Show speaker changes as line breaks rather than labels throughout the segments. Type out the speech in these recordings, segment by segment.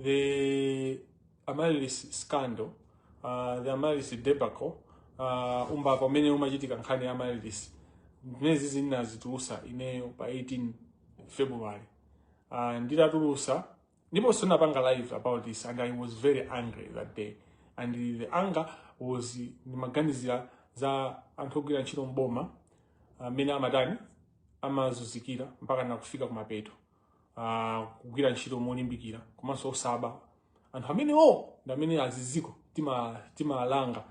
The Amaryllis scandal, the Amaryllis debacle, umbava umene umachitika nkhani ya Amaryllis, zimene zinazitulusa ineyo pa 18 February. Nditatulusa ndiponso napanga live about this, and I was very angry that day, and the anger was ndimaganizira za anthu ogwira ntchito mboma amene amatani, amazunzikira mpaka nakufika kumapeto, kugwira ntchito molimbikira komanso osaba. Anthu amenewo ndi amene aziziko timalanga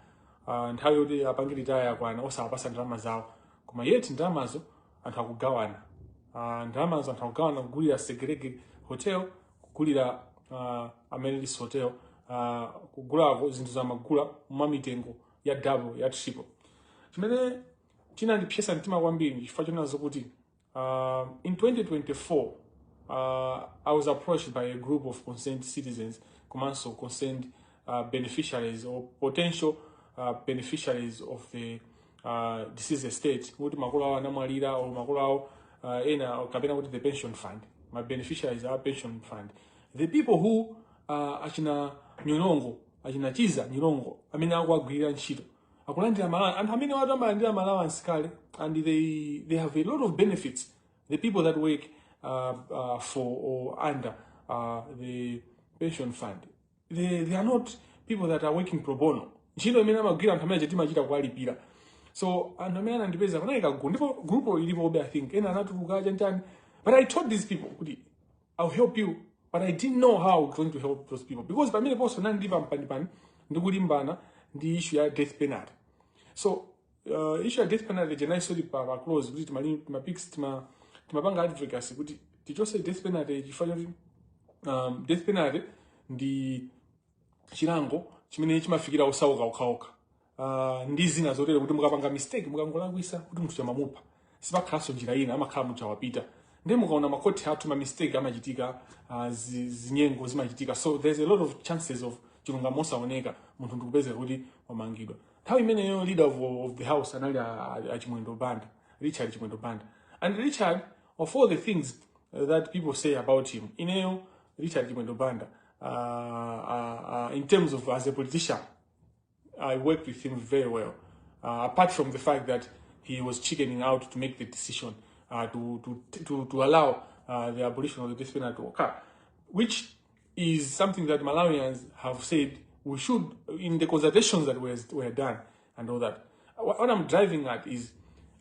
nthawi yoti apange retire yakwana, osawapasa ndalama zawo, koma yet ndalamazo anthu akugawana. Ndalamazo anthu akugawana kugulira Segerege Hotel, kugulira Amaryllis Hotel, kugulako zinthu zamagula mwamitengo ya double, ya triple. Chimene chinandipyesa mtima kwambiri chifukwa chonazo kuti in 2024 I was approached by a group of concerned citizens komanso concerned beneficiaries or potential beneficiaries of the deceased estate, kuti makolo awo anamwalira or makolo awo ena, kapena kuti the pension fund, ma beneficiaries a pension fund, the people who achina Nyolongo, achina Chiza Nyolongo amene akuagwirira ntchito, akulandira ma allowance. Anthu amene watu amalandira ma allowance kale, and they have a lot of benefits, the people that work for or under the pension fund. They are not people that are working pro bono. Ntchito imene amagwira anthu amene timachita kuwalipira. So anthu amene anandipeza kunali kagulu, ndipo group ilipobe, I think ena anatuluka chanchani, but I told these people kuti I'll help you, but I didn't know how I was going to help those people, because pamene ponso nali ndi pampanipani ndikulimbana ndi issue ya death penalty. So issue ya death penalty jenaisoli pa close kuti timapix timapanga advocacy kuti tichose death penalty, chifukwa choti death penalty ndi chilango chimene chimafikira osauka okhaokha, ndi zina zotero, kuti mukapanga mistake, mukangolakwisa kuti munthu chamamupha, sipakhalanso njira ina, amakhala munthu awapita. Ndi mukaona makhoti athu, ma mistake amachitika, zinyengo zimachitika, so there's a lot of chances of chilungamo osaoneka, munthu ndikupezeka kuti wamangidwa. Nthawi imeneyo leader of the house anali a Chimwendo Banda, Richard Chimwendo Banda. And Richard, of all the things that people say about him, ineyo Richard Chimwendo Banda, in terms of as a politician, I worked with him very well. Apart from the fact that he was chickening out to make the decision to allow the abolition of the death penalty to occur, which is something that Malawians have said we should, in the consultations that were done and all that. What I'm driving at is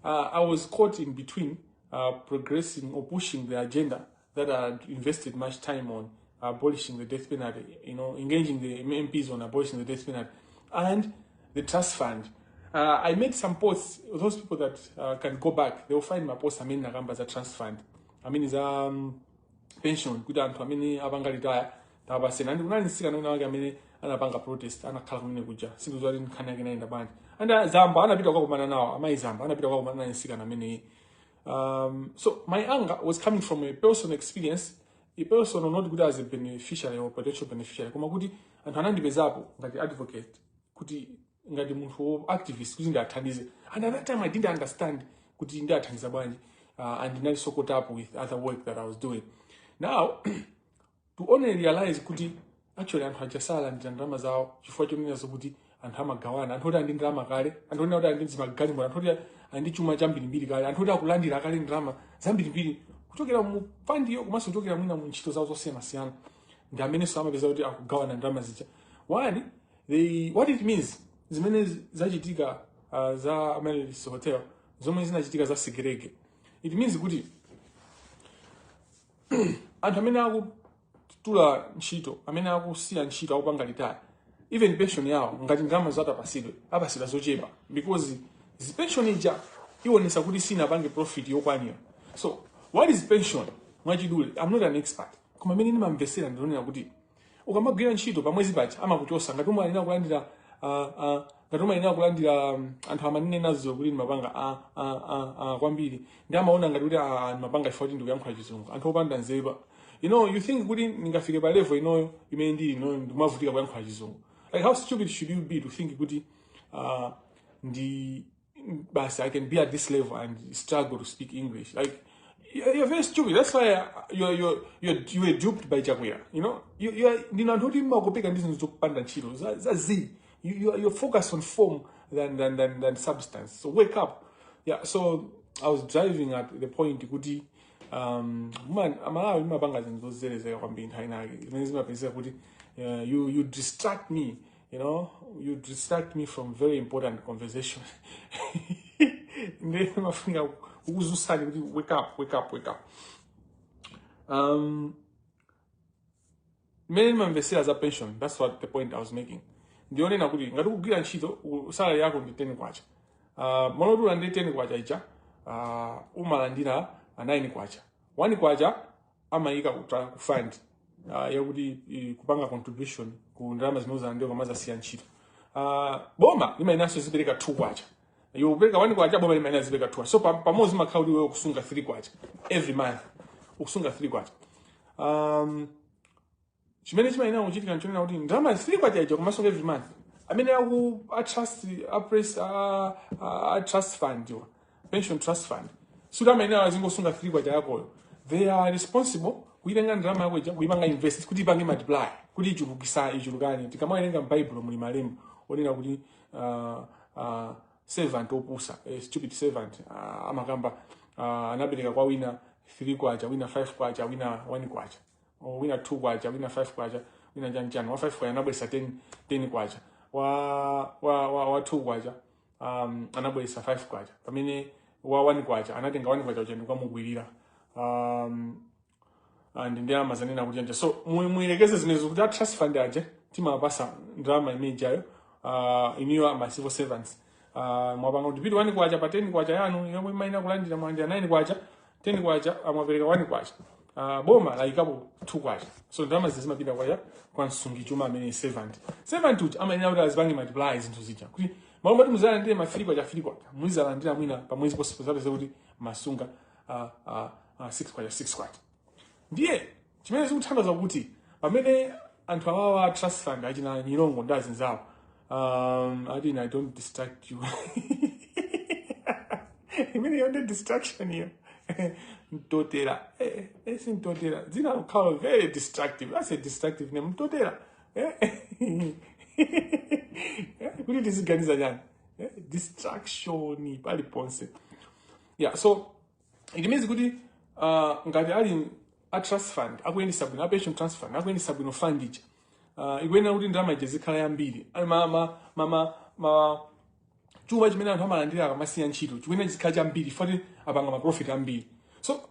I was caught in between progressing or pushing the agenda that I had invested much time on, abolishing the death penalty, engaging the MPs on abolishing the death penalty, and the trust fund. I made some posts. Those people that can go back, they will find my posts. Amene nakamba za trust fund, I mean, za pension, kuti anthu amene apanga retire tapasena. And kunali mtsikana wina wake amene anapanga protest, anakhala kumene kuja, sindidziwa kuti nkhani yake inayenda bwanji. And Zamba anapita kukakumana nawo, amayi Zamba anapita kukakumana naye mtsikana ameneyi. So my anger was coming from a personal experience, a personal, not good as a beneficiary or potential beneficiary, koma kuti anthu anandipezapo ngati advocate, kuti ngati munthu activist, kuti ndiathandize. And at that time I didn't understand kuti ndiathandiza bwanji, and ndinali so caught up with other work that I was doing. Now to only realize kuti actually anthu aja salandira ndalama zawo chifukwa chonena zokuti anthu amagawana, anthu oti ali ndi ndalama kale, anthu onena kuti ali ndi zimagalimoto, anthu oti ali ndi chuma chambirimbiri kale, anthu oti akulandira kale ndalama zambirimbiri kuchokera mu fund yo komanso kuchokera mwina mu ntchito zawo zosiyanasiyana, ndi amenenso amapeza kuti akugawana ndalama zija. One, what it means, zimene zachitika za Amaryllis Hotel, zomwe zinachitika za Segerege, it means kuti anthu amene akutula ntchito, amene akusiya ntchito, akupanga retire, even pension yawo, ngati ndalama zatapasidwe, apasidwa zochepa, because zi pension ija iwonesa kuti sinapange profit yokwanira. So what is pension? Mwachidule, I'm not an expert, koma amene ndimamvesera ndionera kuti ukamagwira ntchito pamwezi pacha amakuchosa ngati umayenera kulandira ngati umayenera kulandira anthu amanene nazo kuti ndimapanga kwambiri, ndi amaona ngati kuti ndimapanga chifukwa kuti ndikuyankhula Chizungu. Anthu opanda nzeru. You think kuti ndingafike pa level inoyo imene ndili inoyo ndikumavutika kuyankhula Chizungu? Like, how stupid should you be to think kuti ndi basi I can be at this level and struggle to speak English? Like, You're very stupid. That's why you were duped by Chakwera. You are ndinu anthu oti mmakopeka ndi zinthu zopanda ntchito za z. You're focused on form than substance. So wake up. Yeah. So I was driving at the point kuti man, Amalawi mapanga zinthu zozerezeka kwambiri nthawi inake zimene zimapezeka kuti you distract me. You distract me from very important conversation. Ndiye mafunika kukuzusani kuti wake up, wake up, wake up. Mmene ndimamvesera za pension, that's what the point I was making. Ndionena kuti ngati kugwira ntchito, salary yako ndi 10 kwacha, moloti ulandire 10 kwacha ija, umalandira 9 kwacha. 1 kwacha amayika ku fund yakuti kupanga contribution ku ndalama zimene uzalandira koma zasiya ntchito. Boma limayenanso zipereka 2 kwacha. Iwe kupereka 1 kwacha, boma limayenera zipereka 2. So pamodzi makhala kuti iwe ukusunga 3 kwacha every month, ukusunga 3 kwacha. Chimene chimayenera kuchitika nchonena kuti ndalama 3 kwacha ija kumasunga every month, amene aku a trust a press a trust fund iwa, pension trust fund, suti amayenera azingosunga 3 kwacha yakoyo. They are responsible kuitenga ndalama yako ija, kuipanga invest kuti ipange multiply, kuti ichulukisa, ichulukane. Tikamawerenga m'Baibulo muli malemba onena kuti servant opusa, stupid servant, amakamba anapereka kwa wina 3 kwacha, wina 5 kwacha, wina 1 kwacha, or wina 2 kwacha, wina 5 kwacha, wina chanchani. Wa 5 kwacha anabweresa 10, 10 kwacha. Wa 2 kwacha anabweresa 5 kwacha, pamene wa 1 kwacha anatenga 1 kwacha uja ndikukamugwirira. And ndi amazanena kuti anja. So muyelekeze zimenezo kuti a trust fund aja timapasa ndalama imene ijayo, iniyo ama civil servants, mwapanga kuti piti 1 kwacha pa 10 kwacha yanu yomwe imaina kulandira, mwalandira 9 kwacha, 10 kwacha, mwapereka 1 kwacha, boma layikapo 2 kwacha. So ndalama zizi zimapita kwacha kwa msungichuma amene servant. Servant uja amayenera kuti azipange multiply zinthu zija, kuti malo moti muzalandire ma 3 kwacha, 3 kwacha, muzizalandira mwina pamwezi posapeza kuti masunga 6 kwacha, 6 kwacha. Ndiye chimene zikuthandiza kuti pamene anthu awawa trust fund achina Nyilongo ndi azinzawo, ati I don't distract you, imene yonde distraction iyo. Mtotera, si Mtotera dzina kukhala very distractive. That's a distractive name, Mtotera. Kuti tiziganiza chani? Distraction paliponse. Yeah, so it means kuti ngati ali a trust fund akuyendesa bwino, a pension trust fund akuyendesa bwino fund ija, ikuyenera kuti ndalama ija zikhala yambiri. Ali ma chuma chimene anthu amalandira akamasiya ntchito chikuyenera chikhala chambiri, fati apanga ma profit ambiri. So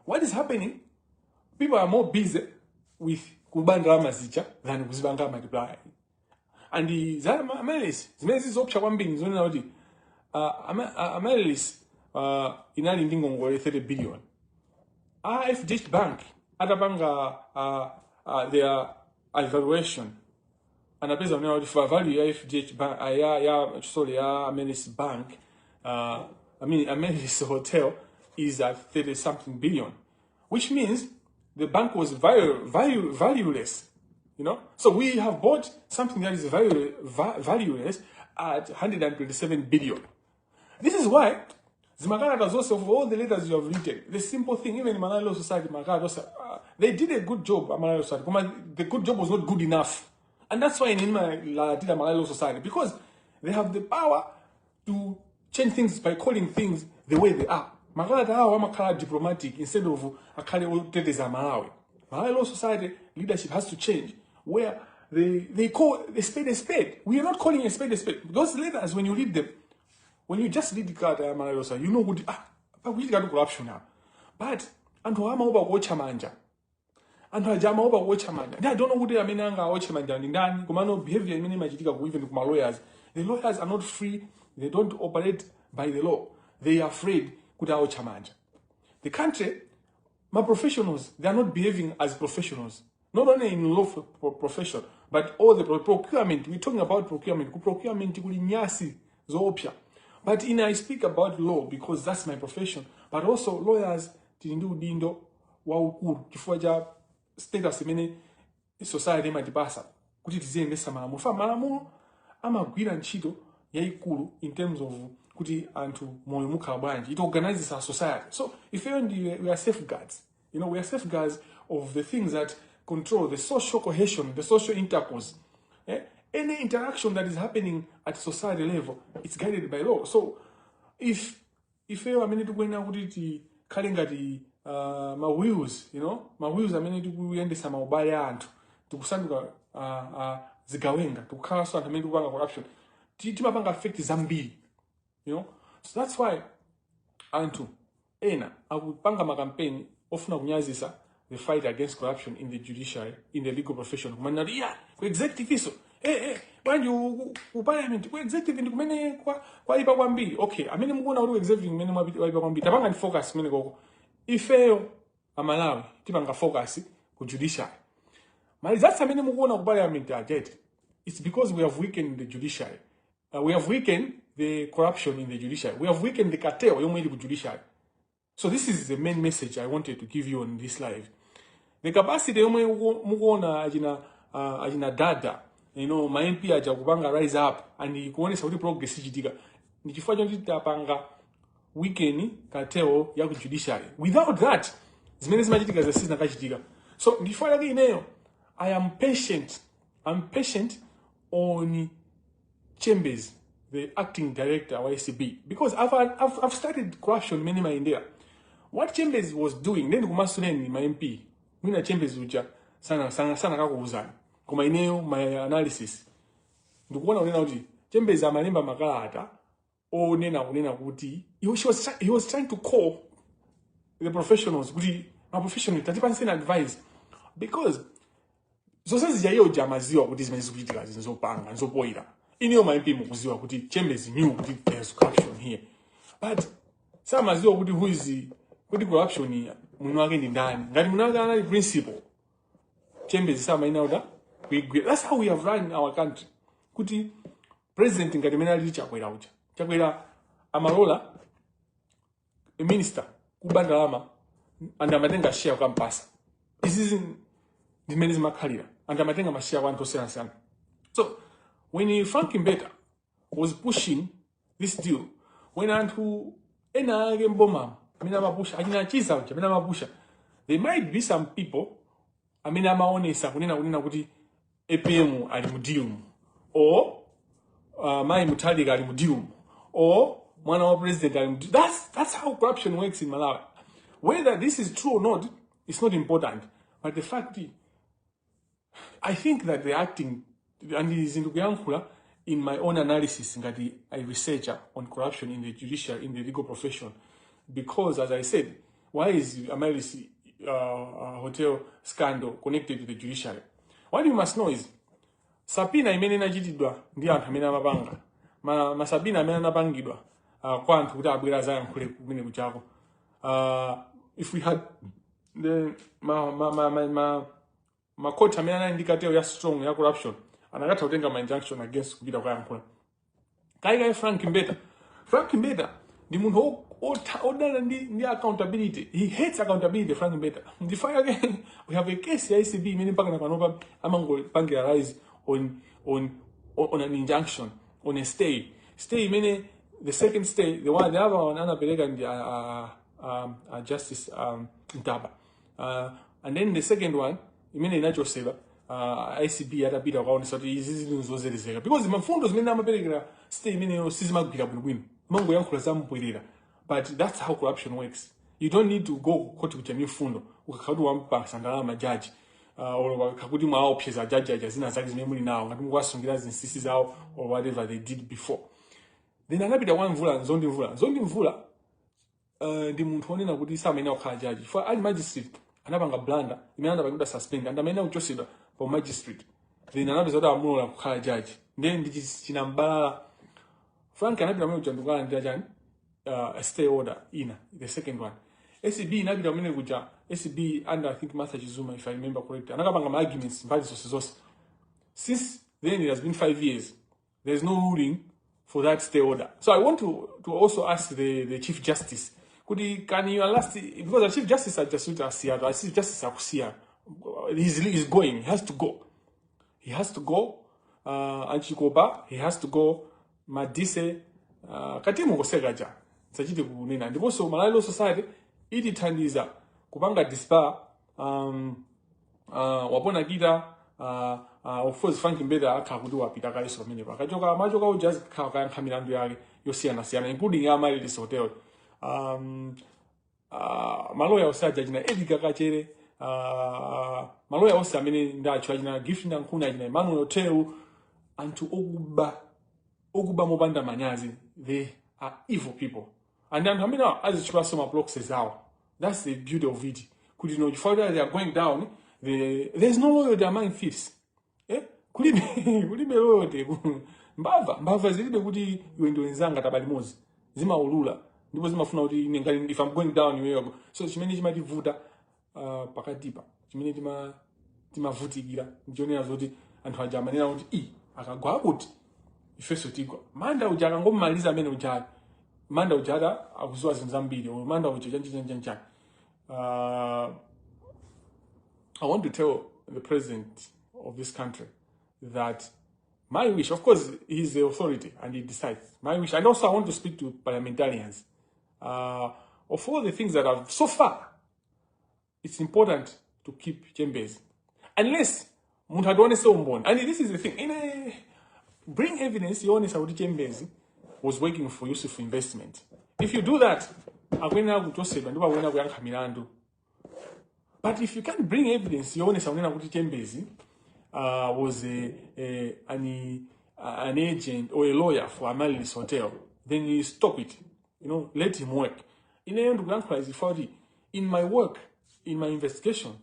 what is happening? People are more busy with kuba ndalama zija than kuzipanga multiply. And za Amaryllis zimene zizopsa kwambiri zonena kuti Amaryllis inali ndi ngongole 30 billion. A FDH Bank atapanga their evaluation, anapeza kunena kuti for value ya FDH Bank, ya sorry, ya Amaryllis Bank, I mean Amaryllis Hotel, is at 30 something billion, which means the bank was valueless. So we have bought something that is valueless at 127 billion. This is why zimakalata zonse, of all the letters you have written, the simple thing, even Malawi Law Society makalata zonse, they did a good job at Malawi Law Society. Koma the good job was not good enough, and that's why in Malawi Law Society, because they have the power to change things by calling things the way they are. Makalata awo amakhala diplomatic instead of akhale oteteza Malawi. Malawi Law Society leadership has to change, where they call a spade a spade. We are not calling a spade a spade. Those letters, when you read them, when you just read the kalata ya Malawi Law Society, you know kuti ah, pakuchitika tu corruption apa. But anthu amaopa kuotcha manja. Anthu aja amaopa kuotcha manja. Ndi I don't know kuti amene angaotche manja ndi ndani. Komano behavior imene imachitika ku even kuma lawyers, the lawyers are not free. They don't operate by the law. They are afraid kuti aotcha manja. The country, my professionals, they are not behaving as professionals, not only in law profession, but all the procurement. We're talking about procurement. Ku procurement kuli nyasi zoopsa. But in I speak about law because that's my profession, but also lawyers tili ndi udindo waukulu chifukwa cha status imene society imatipasa kuti tiziyendesa malamulo. Fa malamulo amagwira ntchito yayikulu in terms of Kuti anthu moyo mukhala bwanji. It organizes our society. So ifeyo ndi we are safeguards. We are safeguards of the things that control the social cohesion, the social intercourse. Eh? Any interaction that is happening at society level, it's guided by law. So if ifeyo amene tikuyenera kuti tikhale ngati ma wheels, ma wheels amene tikuyendesa maubale a anthu, tikusanduka zigawenga, tikukhalanso anthu amene tikupanga corruption, timapanga affect zambiri. So that's why anthu ena akupanga makampeni ofuna kunyazisa the fight against corruption in the judiciary, in the legal profession, kumanena kuti yeah, ku executive iso, bwanji ku parliament, ku executive ndi kumene kwaipa kwambiri. Okay, amene mukuona kuti ku executive kumene waipa kwambiri, tapanga ndi focus kumene koko. Ifeyo Amalawi tipanga focus ku judiciary. Ma results amene mukuona ku parliament ajete, it's because we have weakened the judiciary. We have weakened the corruption in the judiciary. We have weakened the cartel yomwe ili ku judiciary. So this is the main message I wanted to give you on this live. The capacity yomwe mukuona achina dada, ma MP aja kupanga rise up and kuonesa kuti progress ichitika, ndi chifukwa choti tapanga weaken cartel ya ku judiciary. Without that, zimene zimachitika zasizinakachitika. So ndifukwa chake ineyo I am patient. I'm patient on Chambers, the acting director wa ACB, because I've studied corruption many mayendera. What Chambers was doing, then kumasuleni ma MP, mwina Chambers uja sana sana sana kakuuzani. Koma ineyo my analysis ndikuona kunena kuti Chambers amalemba makalata onena kunena kuti he was trying to call the professionals kuti ma professionals, tatipanseni advice, because zonse zija iye uja amaziwa kuti zimene zikuchitika zinzopanga nzopoyira. Iniyo ma MP mukuziwa kuti Chambers knew kuti there's corruption here, but samaziwa kuti who is kuti corruption mwini wake ndi ndani. Ngati mwini wake anali principal, Chambers samaina kuti kuigwira. That's how we have run our country, kuti president ngati mene alili Chakwera uja, Chakwera amalola a minister kuba ndalama and amatenga share kukampasa. Izizi ndimene zimakhalira, and amatenga ma share kwa anthu osiyanasiyana. So when Frank Mbeta was pushing this deal, when anthu ena ake mbomamo amene amapusha, achina achiza uja amene amapusha, there might be some people amene amaonesa kunena kuti APM ali mu deal or Mai Mutharika ali mu deal or mwana wa president ali mu deal. That's how corruption works in Malawi. Whether this is true or not, it's not important, but the fact is, I think that the acting and izi ndikuyankhula in my own analysis ngati a researcher on corruption in the judiciary, in the legal profession, because as I said, why is Amaryllis Hotel scandal connected to the judiciary? What you must know is subpoena imene inachitidwa ndi anthu amene amapanga ma subpoena amene anapangidwa kwa anthu kuti abwera azayankhule kumene kuchako, if we had the ma makoti amene anali ndi cartel ya strong ya corruption, anakatha kutenga ma injunction against kupita kukayankhula. Kaikai Frank Mbeta, Frank Mbeta ndi munthu odana ndi accountability. He hates accountability, Frank Mbeta. Ndifukwa yake we have a case ya ACB imene mpaka na panopa amangopangira rise on an injunction, on a stay imene the second stay, the other one anapereka ndi Justice Ntaba, and then the second one imene inachosedwa, ACB atapita kukaonesa kuti izi zili nzozerezeka, because mafundo zimene amaperekera stay imeneyo sizimagwira bwinobwino, mangoyankhula zamupwerera. But that's how corruption works. You don't need to go court kuja ndi mfundo. Ukakhala kuti wampasa ndalama jaji, or ukakhala kuti mwaopseza jaji aja zina zake zimene muli nawo, ngati mukuwasungira zinsinsi zawo or whatever they did before, then anapita kwa Mvula, Nzondi Mvula. Nzondi Mvula ndi munthu wonena kuti samayenera kukhala jaji chifukwa ali magistrate anapanga blunder imene anapangidwa suspend and amayenera kuchosedwa pa magistrate, then anapeza kuti amulola kukhala jaji. Then ndi chinambalala. Frank anapita kumene kuja ndikukalandira chani? A stay order ina, the second one. ACB inapita kumene kuja, ACB under, I think, Martha Chizuma, if I remember correctly, anakapanga ma arguments mbali zonse zonse. Since then it has been 5 years. There's no ruling for that stay order. So I want to also ask the Chief Justice, kuti can you last, because the Chief Justice ajasuta asiya, the Chief Justice akusiya, he's going, he has to go, he has to go. Anchikopa, he has to go. Madise, Katimu kosekaja sachite kunena. Ndiponso Malawi Law Society itithandiza kupanga disbar wapona kita. Of course Frank Mbeta akhala kuti wapita kalenso pamenepo. Akachoka, machoka uja azikhala kayankha milandu yake yosiyanasiyana, including ya Amaryllis Hotel. Maloya onse aja, achina Edgar Kachere, maloya onse amene ndatcho, achina Gift Nankhuna, achina Emmanuel Teu, anthu okuba, okuba mopanda manyazi. They are evil people and anthu amene azitchulanso ma proxies awo. That's the beauty of it, kuti no, chifukwa kuti they are going down, there's no loyalty among thieves, eh? Kulibe loyalty. Mbava zilibe kuti iwe ndi wenzanga taba limodzi. Zimaulula ndipo zimafuna kuti ine ngati if I'm going down, iweyo. So chimene chimativuta pakatipa, chimene timavutikira nchionera zoti anthu aja amanena kuti i akagwa kuti ifenso tigwa. Manda uja akangomaliza amene ujayo, manda uja ata akuziwa zinthu zambiri, or manda uja chanji chanji chanji. I want to tell the president of this country that my wish, of course, he's the authority and he decides. My wish, and also I want to speak to parliamentarians. Of all the things that have so far, it's important to keep Chambers. Unless munthu ationese umboni. And this is the thing. In a, bring evidence yoonesa kuti Chambers was working for Yusuf Investment. If you do that, akuyenera kuchosedwa ndipo akuyenera kuyankha milandu. But if you can't bring evidence yoonesa kunena kuti Chambers was an agent or a lawyer for Amaryllis Hotel, then you stop it. Let him work. Ineyo ndikuyankhula izi kuti in my work, in my investigation,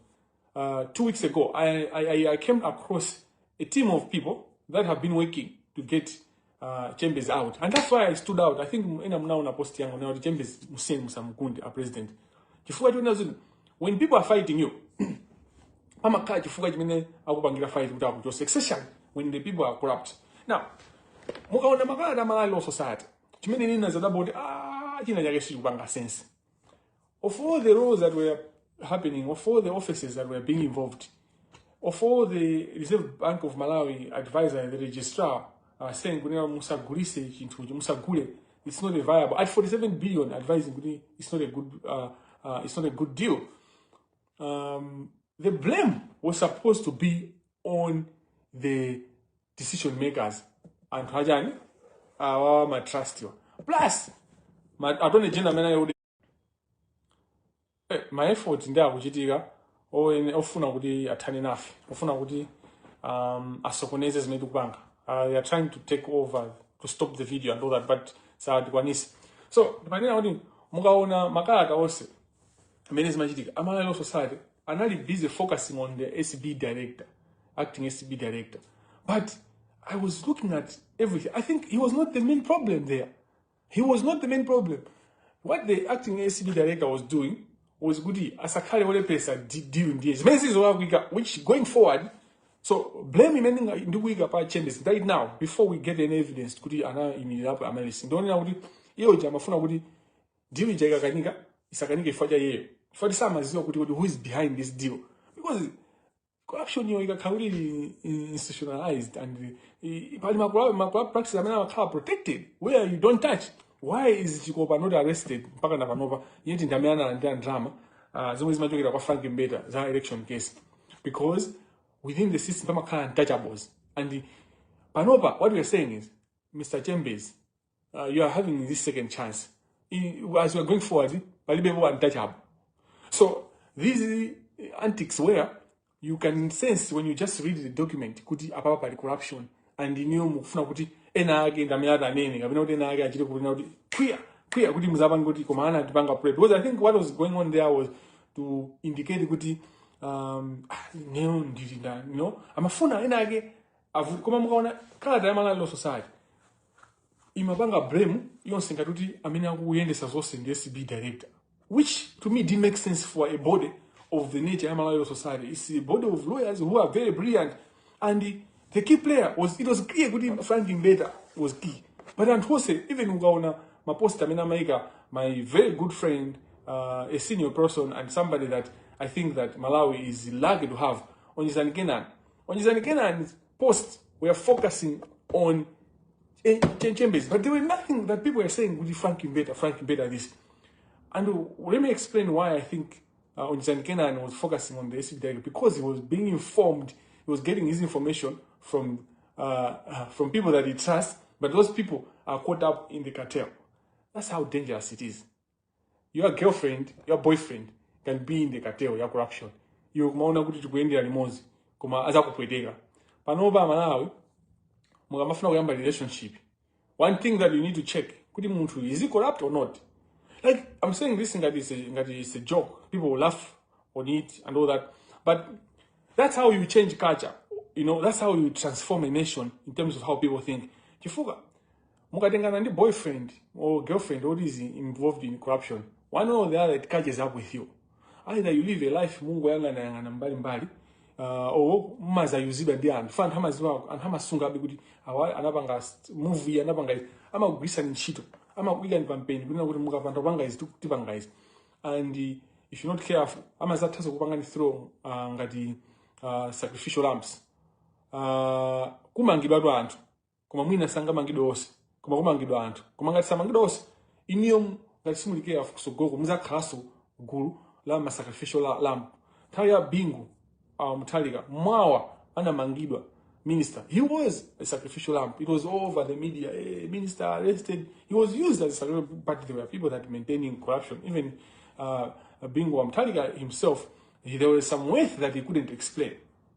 2 weeks ago, I came across a team of people that have been working to get Chambers out. And that's why I stood out. I think ena mnaona post yangu now, Chambers museni musamukunde a president. Chifukwa chonena zoti when people are fighting you, pamakhala chifukwa chimene akupangira fight kuti akuchose, especially when the people are corrupt. Now, mukaona makalata Malawi Law Society, chimene nina zadabo kuti ah, china chake sichikupanga sense. Of all the roles that were happening, of all the offices that were being involved, of all the Reserve Bank of Malawi advisor, the registrar, saying kunena musagulise chinthuchi, musagule, it's not a viable at 47 billion, advising kuti it's not a good deal. The blame was supposed to be on the decision makers, anthu achani awawa, ma trust wa, plus ma attorney general amene ali kuti ma effort ndi akuchitika ofuna kuti athane nafe, ofuna kuti asokoneze zimene tikupanga. They are trying to take over, to stop the video and all that, but satikwanise. So ndimanena kuti mukaona makalata onse amene zimachitika, Amalawi Law Society anali busy focusing on the ACB director, acting ACB director, but I was looking at everything. I think he was not the main problem there. He was not the main problem. What the acting ACB director was doing was kuti asakhale olepesa deal ndiye zimene zizolakwika, which going forward. So blame imene ndikuyika pa Chambers right now, before we get any evidence kuti anayimirirapo Amaryllis, ndionera kuti iye uja amafuna kuti deal ija ikakanika, isakanike chifukwa cha iyeyo, chifukwa samaziwa kuti who is behind this deal, because corruption iyo ikakhala kuti ili institutionalized and pali ma corrupt practices amene amakhala protected where you don't touch. Why is Chikopa not arrested mpaka na panopa, yet ndi amene analandira ndalama zomwe zimachokera kwa Frank Mbeta za election case? Because within the system pamakhala untouchables. And panopa what we are saying is, Mr Chambers, you are having this second chance. As we are going forward, palibepo untouchable. So these antics where you can sense when you just read the document kuti apapa pali corruption, and iniyo mukufuna kuti ena ake ndamene atanene kapena kuti ena ake achite kunena kuti clear clear kuti muzapange kuti koma ana atipanga pray, because I think what was going on there was to indicate kuti ah, ineyo ndili nda amafuna ena ake koma mukaona kalata ya Malawi Law Society, imapanga blame yonse ngati kuti amene akuyendesa zonse ndi ACB director, which to me didn't make sense for a body of the nature ya Malawi Law Society. It's a body of lawyers who are very brilliant, and the key player was, it was clear kuti Frank Mbeta was key, but anthu onse, even ukaona ma post amene amayika my very good friend, a senior person and somebody that I think that Malawi is lucky to have, Onjezani Kenani, Onjezani Kenani's post, we are focusing on Chambers, but there were nothing that people were saying kuti Frank Mbeta, Frank Mbeta this. And let me explain why I think Onjizani Kenan was focusing on the ACB director, because he was being informed, he was getting his information from people that he trusts, but those people are caught up in the cartel. That's how dangerous it is. Your girlfriend, your boyfriend can be in the cartel ya corruption. Iwe kumaona kuti tikuyendera limodzi, koma azakupweteka. Panopa Malawi, mukamafuna kuyamba relationship, one thing that you need to check kuti munthu, is he corrupt or not? Like, I'm saying this ngati it's a joke, people will laugh on it and all that, but that's how you change culture. That's how you transform a nation in terms of how people think, chifukwa mukatengana ndi boyfriend or girlfriend what is involved in corruption, one or the other, it catches up with you. Either you live a life mungoyang'anayang'ana mbali mbali, or mumazayuzidwa ndi anthu fa anthu amaziwa, anthu amasungabe kuti awa anapanga movie, anapanga izi, amagwirisani ntchito, amakuyikani pampeni kunena kuti mukapanda kupanga izi, tipanga izi. And if you're not careful, amazathanso kupangani throw ngati sacrificial lambs. Kumangidwatu anthu, koma mwina sangamangidwe onse, koma kumangidwa anthu. Koma ngati samangidwa onse, iniyo ngati simuli careful kusogoloko muzakhalanso gulu la ma sacrificial lamb. Nthawi ya Bingu Mutharika, Mwawa anamangidwa, minister. He was a sacrificial lamb. It was all over the media. Hey, minister arrested. He was used as a sacrificial, but there were people that maintaining corruption. Even Bingu Mutharika himself, there was some wealth that he couldn't explain.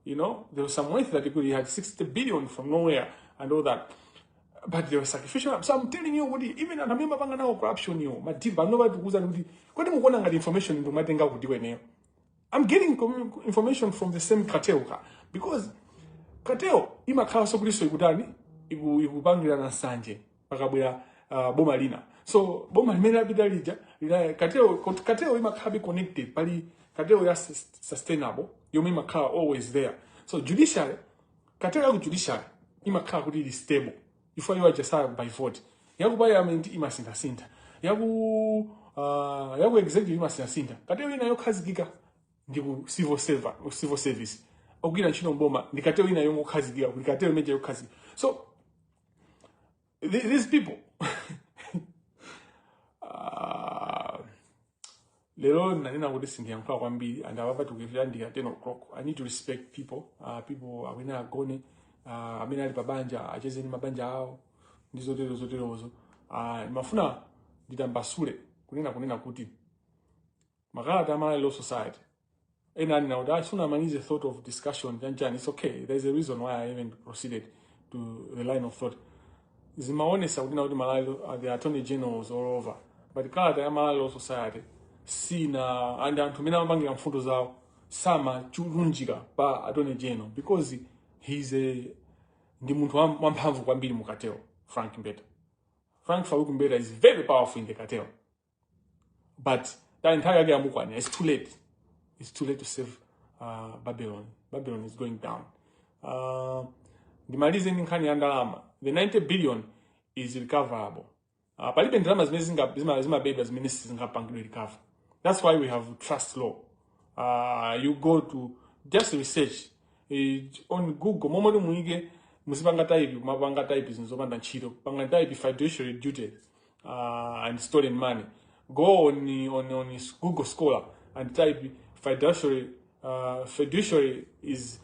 There was some wealth that he could, he had 60 billion from nowhere and all that. But there was sacrificial lamb. So I'm telling you, kuti even anthu amene amapanga nawo corruption yo, ma deal, pano tikuwuzani kuti kodi mukuona ngati information ndikumatenga kuti kweneyo? I'm getting information from the same cartel ka, because cartel imakhalanso kuliso ikutani, ikupangirana nsanje pakabwera boma lina. So boma limene lapita lija cartel imakhala connected. Pali cartel ya sustainable yomwe imakhala always there. So judiciary, cartel yaku judiciary imakhala kuti ili stable ifo iwo ajasa by vote. Yaku parliament imasinthasintha, yaku executive imasinthasintha. Cartel ina yokhazikika ndi ku civil service, ogwira ntchito mboma, ndi cartel ina yongokhazikika, kuti cartel imeja yokhazikika. So these people, lero nanena kuti sindiyankhula kwambiri, and apapa tikuyandika 10 o'clock. I need to respect people. People amene agone, amene ali pabanja acheze ndi mabanja awo ndi zotero zoterozo. Ndimafuna nditambasule kunena kuti makalata a Malawi Law Society ena anena kuti asunamalize thought of discussion chanchani. It's okay, there's a reason why I even proceeded to the line of thought. Zimaonesa kunena kuti Malawi, the attorney general was all over, but kalata ya Malawi Law Society sina, and anthu amene amapangira mfundo zawo samachulunjika pa attorney general, because he's a ndi munthu wamphamvu kwambiri mu cartel. Frank Mbeta, Frank Farouk Mbeta is very powerful in the cartel, but that nthawi yake yamukwanira. It's too late, it's too late to save Babylon. Babylon is going down. Ndimalize ndi nkhani ya ndalama. The 90 billion is recoverable. Palibe ndalama zimene zimabedwa zimene sizingapangidwe recover. That's why we have trust law. You go to just research on Google, momwe muyike, muzipanga type, kumapanga type zinthu zopanda ntchito, panga type "fiduciary duty" and "stolen money". Go on Google Scholar and type fiduciary is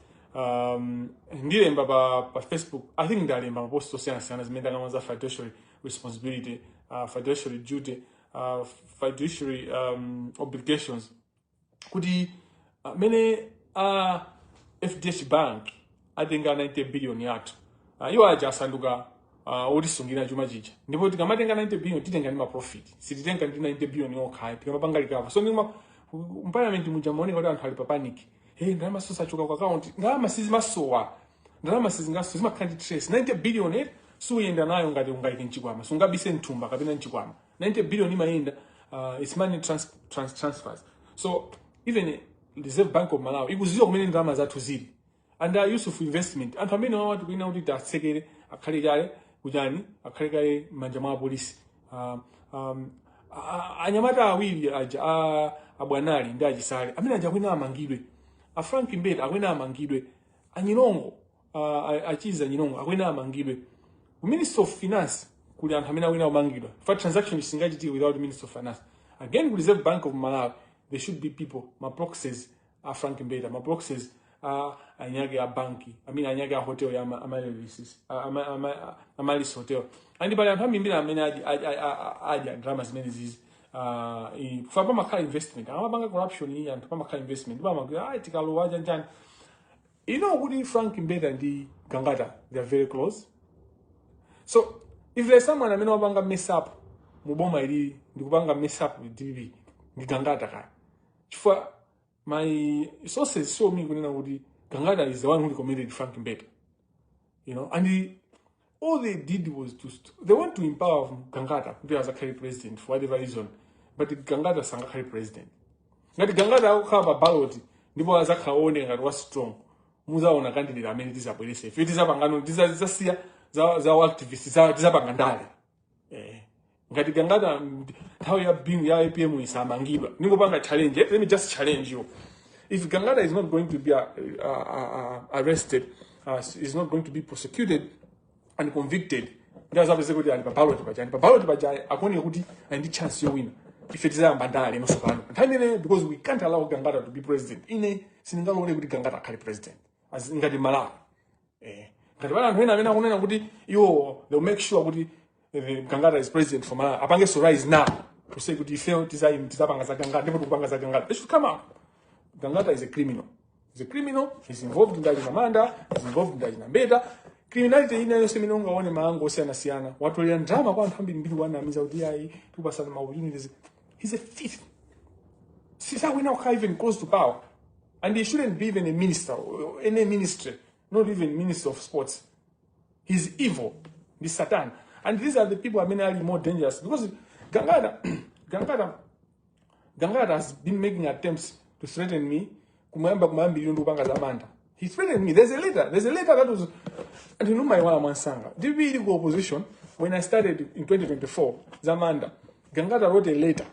ndilemba pa Facebook, I think ndalemba ma post osiyanasiyana zimene ndakamba za fiduciary responsibility, fiduciary duty, fiduciary obligations, kuti amene a FDH Bank atenga 90 billion yathu, iwo aja asanduka otisungira chuma chija. Ndipo tikamatenga 90 billion, titenga ndi ma profit, sititenga ndi 90 billion yokha tikamapanga recover. So ndima m'parliament muja maoneka kuti anthu ali pa panic. Hey, ndalama sosachoka ku account, ndalama sizimasowa, ndalama sizingaso, zimakhala ndi trace. 90 billion suyenda nayo ngati ungayike mchikwama, sungabise mthumba kapena mchikwama. 90 billion imayenda, it's money transfers. So even Reserve Bank of Malawi ikuziwa kumene ndalama zathu zili, and Yusuf Investment, anthu amene wawati kuina kuti tatsekere, akhale kale kuchani, akhale kale m'manja mwa apolisi. Anyamata awiri aja, abwanali ndi achisale amene aja akwina amangidwe. A Frank Mbeta akwena amangidwe. Anyilongo, achiza Nyilongo akwena amangidwe. Ku Minister of Finance kuli anthu amene awina kumangidwa fa transaction singachitike without Minister of Finance. Again, ku Reserve Bank of Malawi there should be people, ma proxies a Frank Mbeta, ma proxies a anyake a banki, I mean anyake a hotel ya Amaryllis Hotel. And pali anthu ambiri amene adya ndalama zimene zizi. Kufa pamakhala investment, amapanga corruption iyi, anthu pamakhala investment, pamagwira ayi tikalowa chanchani. You know kuti Frank Mbeta ndi Gangata, they are very close. So if there's someone amene wapanga mess up muboma ili ndikupanga mess up with DPP, ndi Gangata kaya, chifukwa my sources show me kunena kuti Gangata is the one who recommended Frank Mbeta, and all they did was to they want to empower Gangata kuti azakhale president for whatever reason, but Gangata sangakhale president. Ngati Gangata akukhala pa ballot ndipo azakhala ooneka ngati wa strong, muzaona candidate amene tizabwerese ife, tizapangano, tizasiya za activist, tizapanga ndale. Ngati Gangata nthawi ya Bingu, ya APM isamangidwa, ningopanga challenge. Let me just challenge you: if Gangata is not going to be arrested, is not going to be prosecuted and convicted, ndi azapeze kuti ali pa ballot paja, ali pa ballot paja, akuoneka kuti ali ndi chance yowina, ife tizayamba ndale nonso pano nthawi imeneyo, because we can't allow Gangata to be president. Ine sindingalole kuti Gangata akhale president as ngati Malawi. Ngati pali anthu ena amene akunena kuti iwo they'll make sure kuti the Gangata is president for Malawi, apangenso rise now to say kuti ife tizapanga za Gangata ndipo tikupanga za Gangata. They should come out. Gangata is a criminal. He's a criminal. He's involved in Achina Manda. He's involved in Achina Mbeta. Criminality ina yonse imene ungaone maango osiyanasiyana. Watolera ndalama kwa anthu ambirimbiri, wanamiza kuti ayi tikupasana ma opportunities. He's a thief. Sisawina kukhala even close to power. And he shouldn't be even a minister, or any ministry, not even minister of sports. He's evil. Ndi Satan. And these are the people amene ali more dangerous because Gangata has been making attempts to threaten me kumayamba kumayambiriro ndi kupanga za Manda. He threatened me. There's a letter. There's a letter that was, and you know my wala mwansanga. DPP ili ku opposition when I started in 2024 za Manda. Gangata wrote a letter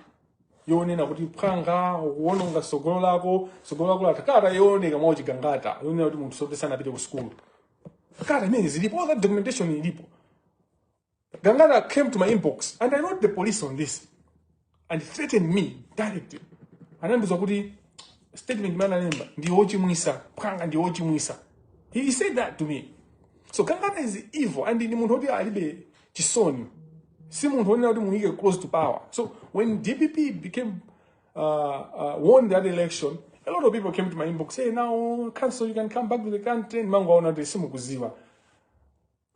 yonena kuti phanga ukuononga sogolo lako, sogolo lako latakata, yooneka mwa Chigangata, yonena kuti munthu sote sanapite ku school. Kata imene zilipo, all that documentation ilipo. Gangata came to my inbox and I wrote the police on this and threatened me directly. Anandiuza kuti statement imene analemba ndi wochimwisa, phanga ndi wochimwisa. He said that to me. So Gangata is evil and ndi munthu woti alibe chisoni. Si munthu wonena kuti muyike close to power. So when DPP became won that election, a lot of people came to my inbox, "Hey, now, council, you can come back to the country." Mangoona kuti simukuziwa.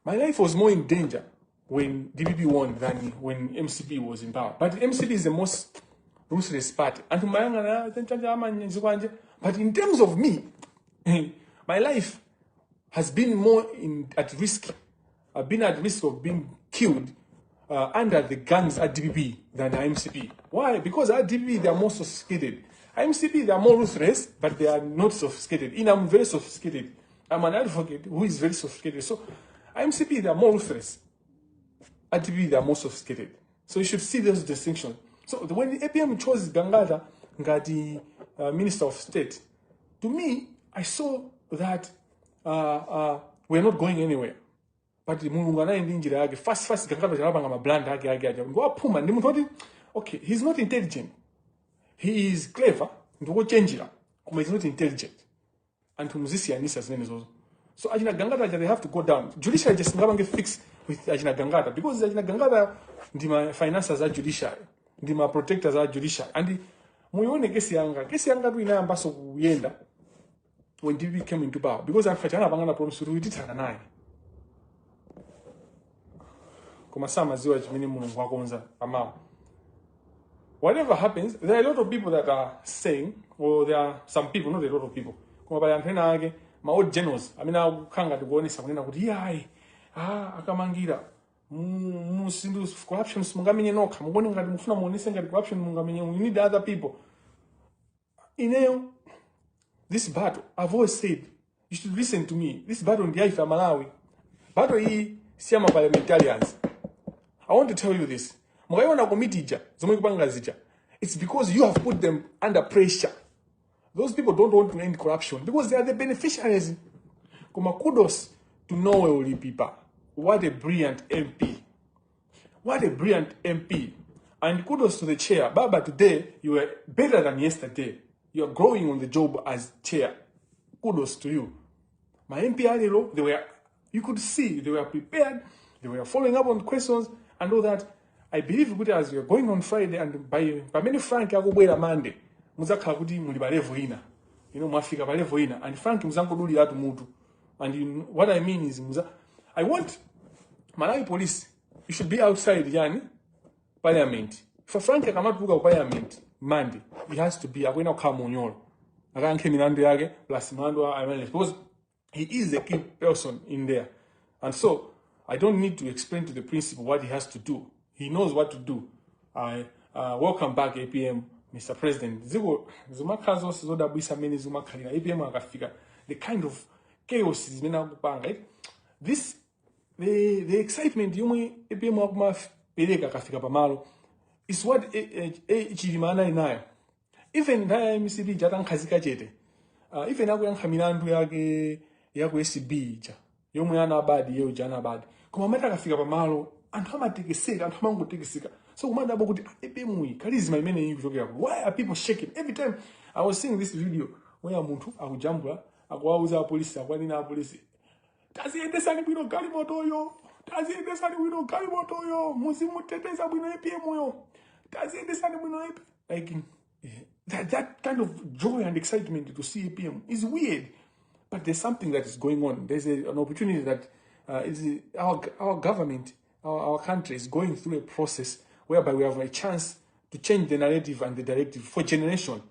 My life was more in danger when DPP won than when MCP was in power. But MCP is the most ruthless party. Anthu mayang'ana chanchanja amanyizikwanje. But in terms of me, my life has been more at risk. I've been at risk of being killed under the gangs at DPP than MCP. Why? Because at DPP they are more sophisticated. MCP they are more ruthless, but they are not sophisticated. I'm very sophisticated. I'm an advocate who is very sophisticated. So MCP they are more ruthless. At DPP they are more sophisticated. So you should see those distinctions. So when the APM chose Gangata ngati Minister of State, to me, I saw that we're not going anywhere. But Mulungu anali ndi njira yake. Fast fast Gangata chanapanga ma blunder ake ake aja. Ndiwaphuma ndi munthu woti okay, he's not intelligent. He is clever, ndikochenjera, koma he's not intelligent. Anthu muzisiyanisa zimenezozo. So achina Gangata aja, they have to go down. Judiciary just ngapange fix with achina Gangata because achina Gangata ndi ma financiers a judiciary, ndi ma protectors a judiciary. And muione kesi yanga, kesi yanga tu inayambaso kuyenda when DPP came into power because anthu aja anapangana promise kuti tithana naye, koma samaziwa chimene Mulungu akonza pamawa. Whatever happens, there are a lot of people that are saying, or there are some people, not a lot of people, koma pali anthu ena ake, ma old generals amene akukhala ngati kuonesa kunena kuti iyayi, ah, akamangira musindu corruption simungamenye nokha, mukuone ngati mufuna muonese ngati corruption mungamenye, you need other people. Ineyo, this battle, I've always said, you should listen to me. This battle ndi yaife Malawi. Battle iyi si ama parliamentarians. I want to tell you this. Mukaiona committee ija, zomwe ikupanga zija, it's because you have put them under pressure. Those people don't want to end corruption because they are the beneficiaries. Koma kudos to Noel Lipipa. What a brilliant MP. What a brilliant MP. And kudos to the chair. Baba, today you were better than yesterday. You are growing on the job as chair. Kudos to you. Ma MP alero, they were, you could see they were prepared, they were following up on questions and all that. I believe kuti as you're going on Friday and by pamene Frank akubwera Monday, muzakhala kuti muli pa level ina. Mwafika pa level ina and Frank muzangoduliratu mutu. And you, what I mean is muza, I want Malawi Police, you should be outside yani parliament. For Frank akamatuluka ku parliament Monday, he has to be akuyenera kukhala munyolo. Akayankhe milandu yake plus mlandu wa Amaryllis because he is a key person in there. And so I don't need to explain to the principal what he has to do. He knows what to do. I welcome back APM, Mr. President. Ziko zimakhala zonse zodabwisa mmene zimakhalira APM akafika, the kind of chaos zimene akupanga, right? This the excitement yomwe APM akumapereka akafika pamalo is what Chilima anali nayo. Even nthawi ya MCP chatankhazika chete, even akuyankha milandu yake ya ku ACB ija yomwe anabadi yeyo ija anabadi, koma amati akafika pamalo anthu amatekeseka, anthu amangotekeseka. So kumadabwa kuti, ah, APM iyi charisma imene iyi kuchokera ku, why are people shaking every time? I was seeing this video where munthu akujambula, akuwauza apolisi, akwanena apolisi, "Taziyendesani bwino galimotoyo, taziyendesani bwino galimotoyo, muzimuteteza bwino APM yo, taziyendesani bwino APM." Like that kind of joy and excitement to see APM is weird, but there's something that is going on. There's an opportunity that is our government, our country is going through a process whereby we have a chance to change the narrative and the directive for generation.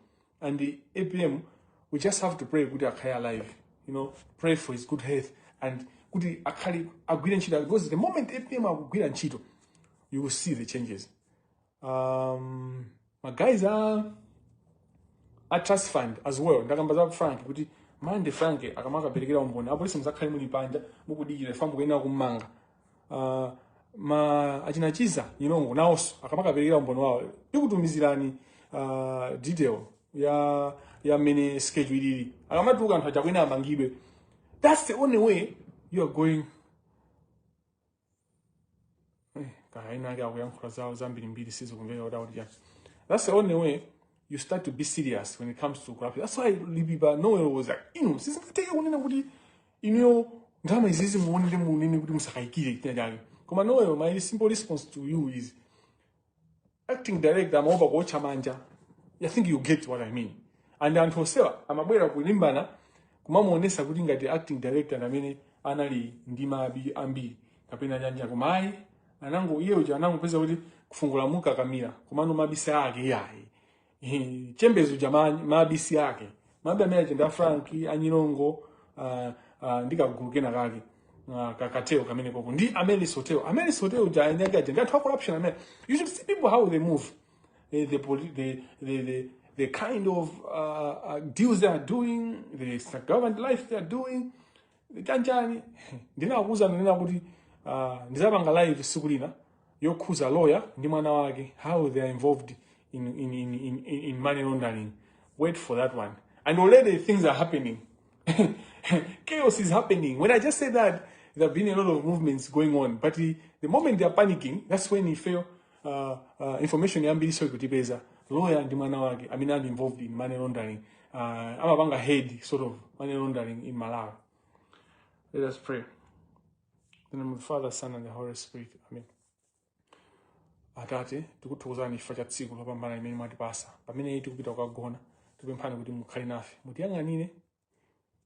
And the APM, we just have to pray kuti akhale alive, pray for his good health and kuti akhale agwire ntchito, because the moment APM akugwira ntchito, you will see the changes. My guys are a trust fund as well. Ndakamba za Frank kuti Mande Frank akamakaperekera umboni, apolisi muzakhale muli panja mukudikira ifa mukuyenera kummanga. Ma achinachiza Nyilongo nawonso akamakaperekera umboni wawo, tikutumizirani detail ya mmene schedule ilili. Akamatuluka anthu aja akuyenera amangidwe. That's the only way you are going. Kaya ina ake akuyankhula zawo zambirimbiri, sizikumveka kuti akuti chani. That's the only way you start to be serious when it comes to corruption. That's why Libiba Noel was like, inu sizingateke kunena kuti inuyo ndalama izizi muonere, munene kuti musakayikire china chake. Koma Noel, my simple response to you is acting director amaopa kuotcha manja. I think you get what I mean. And anthu osewa amabwera kulimbana kumamuonesa kuti ngati acting director amene anali ndi mabi ambiri kapena nyanja, koma ayi, anango iye uja anangopeza kuti kufungula mukakamira, komano mabisi ake yayi. Chembezo ja mabisi ake, mabi amene achenda Frank Anyilongo ndi kagulu kena kake kakateo kamene koko ndi Amaryllis Hotel. Amaryllis Hotel ja ene ake aja ndi anthu a corruption amene. You should see people, how they move, the kind of deals they are doing, the government life they are doing, chanchani. Ndinakuuza, ndinena kuti ndizapanga live siku lina yokhuza lawyer ndi mwana wake, how they are involved in money laundering. Wait for that one. And already things are happening, chaos is happening. When I just say that, there have been a lot of movements going on, but the moment they are panicking, that's when ifeyo information yambiri so ikutipeza. Lawyer ndi mwana wake amene ali involved in money laundering, amapanga head sort of money laundering in Malawi. Let us pray. In the name of the Father, Son and the Holy Spirit. Amen. Atate, tikuthokozani chifukwa cha tsiku lopambana limene mwatipasa. Pamene tikupita kukagona, tikupemphani kuti mukhale nafe, mutiyang'anire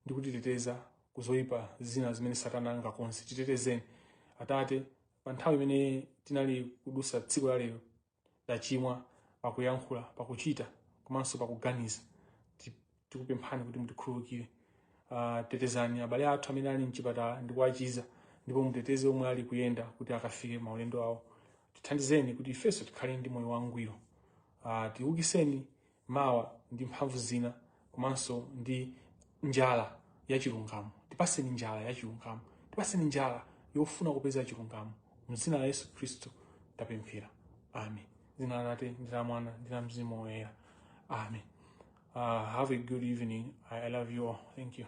ndi kutiteteza kuzoyipa zina zimene Satana angakonze. Titetezeni Atate. Pa nthawi imene tinali kudusa tsiku la lero, tachimwa pakuyankhula, pakuchita komanso pakuganiza. Tikupemphani kuti mutikhululukire. Tetezani abale athu amene ali mchipatala ndi kuwachiza, ndipo muteteze omwe ali kuyenda kuti akafike maulendo awo. Tithandizeni kuti ifenso tikhale ndi moyo wangwiro. Tiukiseni mawa ndi mphamvu zina komanso ndi njala ya chilungamo. Tipaseni njala ya chilungamo, tipaseni njala yofuna kupeza chilungamo. Mdzina la Yesu Khristu tapemphera, amen. Dzina la Atate ndi la Mwana ndi la Mzimu Woyera, amen. Have a good evening. I love you all. Thank you.